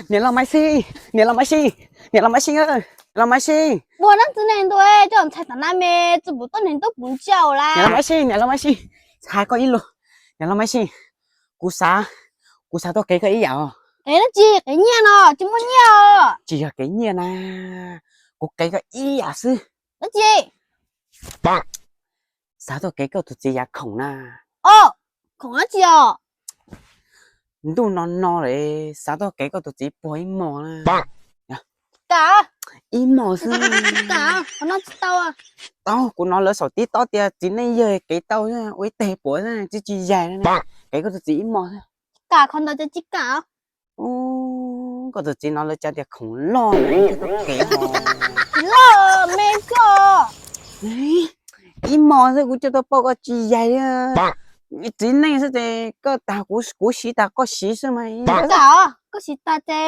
Niam laus Maiv Xis, niam laus Maiv Xis, niam laus Maiv Xis, niam laus Maiv Xis. Puag nab txiv neeg ntu coj ntxhais tom na me tsi pum tuab neeg tuab pum ntsaum la. Niam laus Maiv Xis, niam laus Maiv Xis, hais koj ib lus. Niam laus Maiv Xis, kuv xav, kuv xav tuaj qev koj ib yam os. Qev dab tsi? Qev nyiaj no tsis muaj nyiaj os. Tsis yog qev nyiaj na, kuv qev koj ib yam xwb. Dab tsi? Xav tuaj qev koj tus txiv yav khoom na. Os, khoom dab tsi os? Ntuj no no lawm, xav tuaj qev koj tus txiv puag ib hmos na. Kam. Ib hmos xwb. Kam, qhov no tsis tau. Tau, kuv hnov lawv saum TikTok tias txiv neej yawg qev tau ua ib teg puav xwb, tsis tsis yaig. Qev koj tus txiv ib hmos xwb. Kam, qhov ntawd ces tsis kam. Koj tus txiv no lawv tsa tias khoom loj, tsis loj me xwb. Ib hmos xwb kuv coj tuaj pauj koj tsis yaig. Txiv neej xwb ces koj tag kuv siv tag koj siv xwb mas. Koj siv tag ces